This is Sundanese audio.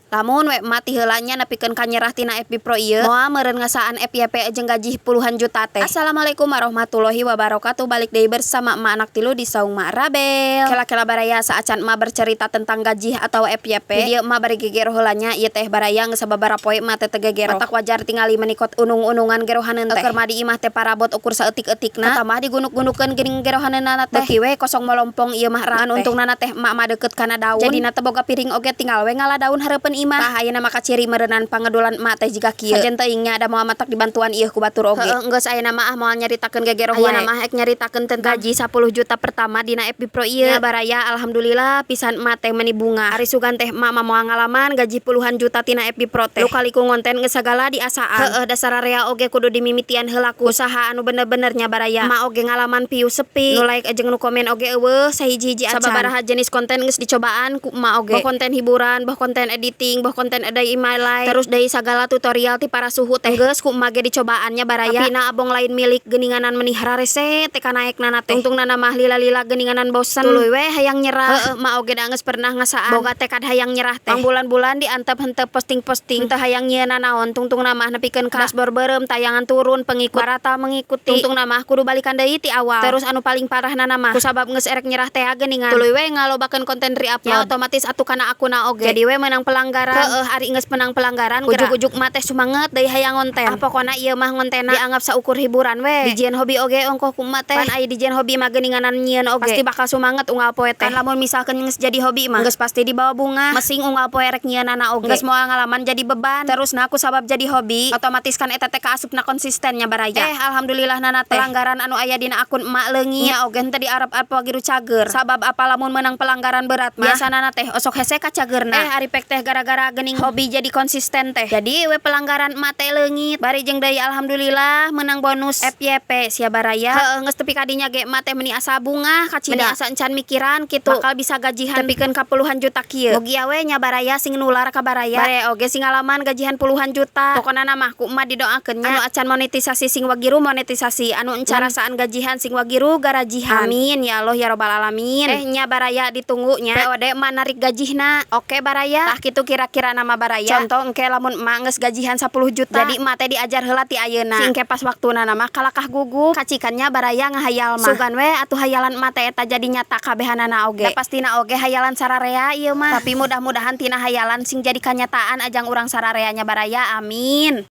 Lamun we emak ti heula nya nepikeun ka nyerah tina FB Pro ieu, moal meureun ngasaan FYP jeung gaji puluhan juta teh. Assalamualaikum warahmatullahi wabarakatuh. Balik deui bersama emak anak tilu di saung Mak Rabel. Kela-kela baraya, saacan emak bercerita tentang gaji atau FYP. Di dieu emak bari gegero heula nya. Ieu teh baraya, geus sababaraha poe emak teh teu gegero. Matak wajar tingali meuni kot unung-unungan gerohaneun teh. Keur mah di imah teh parabot ukur saeutik-eutikna. Tambah digunuk-gunukeun geuning gerohaneunana teh. Beuki we kosong molompong ieu mah rat. Ngan untungna teh emak mah deukeut kana daun. Jadina teu boga piring oge tinggal we ngala daun hareupeun imah. Tah, ayeuna mah kaciri meureunan pangedulan emak teh jiga kieu. Sajen teuing nya, da moal matak dibantuan ieu ku batur oge. Heueuh, geus, ayeuna mah ah moal nyaritakeun gegero wae. Ayeuna mah ek nyaritakeun tentang gaji 10 juta pertama dina FB Pro ieu. Nya baraya, alhamdulillah pisan emak teh meuni bungah. Ari sugan teh emak mah moal ngalaman gaji puluhan juta tina FB Pro teh. Lika-liku ngonten geus sagala diasaan. Heueuh, da sararea oge kudu dimimitian heula ku usaha anu bener-bener nya, baraya. Emak oge ngalaman view sepi, nu like jeung nu komen oge euweuh sahiji-hiji acan. Sababaraha jenis konten geus dicobaan ku emak oge. Boh konten hiburan, boh konten editing, boh konten a day in my life. Terus deui sagala tutorial ti para suhu teh geus ku emak ge dicobaan nya, baraya. Tapi na abong lain milik, geuninganan meuni hararese teh kanaekna teh. Tungtungna mah lila-lila geuninganan bosen. Tuluy we hayang nyerah. Heueuh, emak oge da geus pernah ngasaan boga tekad hayang nyerah teh. Bulan-bulan diantep henteu posting-posting, teu hayang nyieun naon. Tungtungna mah nepikeun ka dashboard beureum, tayangan turun, pengikut barata mengikuti. Tungtungna mah kudu balikan deui ti awal. Terus anu paling parahna mah kusabab geus erek nyerah teh geuningan. Tuluy we ngalobakeun konten re-upload. Ya otomatis atuh kana akunna oge. Jadi we menang pelanggaran. Heueuh, ari geus menang pelanggaran, ujug-ujug mah teh sumanget deui hayang ngonten. Ah, pokona ieu mah ngontenna dianggap saukur hiburan we. Dijieun hobi oge ongkoh ku emak teh. Pan aya dijieun hobi mah geuninganan nyieun oge. Pasti bakal sumanget unggal poe teh. Kan lamun misalkeun geus jadi hobi mah geus pasti dibawa bungah. Mesing unggal poe rek nyieunana oge. Geus moal ngalaman jadi beban. Terus nah, kusabab jadi hobi, otomatis kan eta teh kaasupna konsistennya, baraya. Eh, alhamdulillah nana teh pelanggaran anu aya dina akun emak leungit. Nya oge henteu diarep-arep wagiru cager. Sabab apa, lamun menang pelanggaran berat mah biasana teh osok hese kacagerna. Eh, ari pek teh gara-gara geuning hobi jadi konsisten teh. Jadi we pelanggaran emak teh leungit. Bari jeung deui alhamdulillah menang bonus FYP sia, baraya. Heueuh, geus tepi ka dinya ge emak teh meuni asa bungah kacida. Meuni asa encan mikiran kitu bakal bisa gajihan tepikeun ka puluhan juta kieu. Mugia we nya baraya sing nular ka baraya. Bare oge sing ngalaman gajihan puluhan juta. Pokona mah ku emak didoakeun nya. Anu acan monetisasi sing wagiru monetisasi, anu encan rasaan gajihan sing wagiru garajihan. Amin ya Allah ya robbal alamin. Eh nya baraya, ditunggu nya POD emak narik gajihna. Oke baraya. Tah, kitu kira-kira nama, baraya. Contoh engke lamun emak geus gajihan 10 juta. Jadi emak teh diajar heula ti ayeuna. Sing engke pas waktuna mah kalakah gugup. Kacikannya baraya ngahayal mah. Sugan we atuh hayalan emak teh eta jadi nyata kabehanana oge. Da pastina oge hayalan sararea ieu mah. Tapi mudah-mudahan tina hayalan sing jadi kanyataan ajang urang sarareanya, baraya. Amin.